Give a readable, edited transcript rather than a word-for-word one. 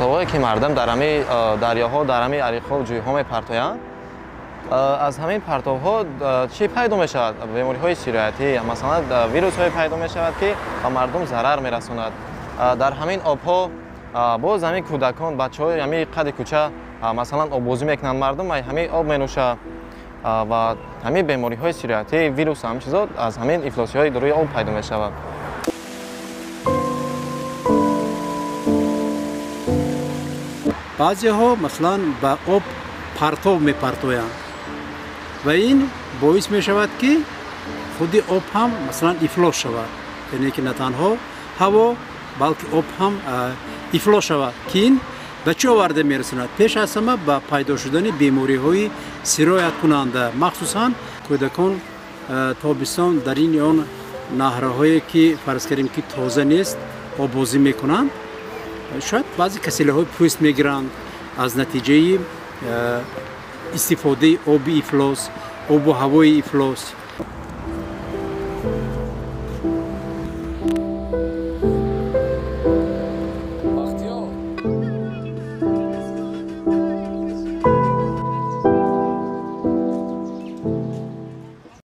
Партовҳое ки мардум дар ҳамин дарёҳо, дар ҳамин ариқҳо, ҷӯйҳо мепартоянд, аз ҳамин партовҳо чӣ пайдо мешавад? Бемориҳои сироятӣ, масалан вирусҳое пайдо мешавад, ки ба мардум зарар мерасонад. Дар ҳамин обҳо боз ҳамин кӯдакон, бачаҳои ҳамин қади кӯча, масалан оббозӣ мекунанд, мардум ҳамин об менӯшад ва ҳамин бемориҳои сироятӣ, вирус, ҳамин чизо аз ҳамин ифлосиҳои рӯи об пайдо мешавад. Баъзеҳо масалан ба об партов мепартоянд ва ин боис мешавад, ки худи об ҳам масалан ифлос шавад, яъне ки на танҳо ҳаво, балки об ҳам ифлос шавад, ки ин ба чӣ оварда мерасонад? Пеш аз ҳама ба пайдо шудани бемориҳои сирояткунанда, махсусан кӯдакон тобистон дар ин он наҳрҳое ки фарз кардем ки тоза нест оббозӣ мекунанд, шояд баъзе касалиҳои пӯст мегиранд аз натиҷаи истифодаи оби ифлос, обу ҳавои ифлос.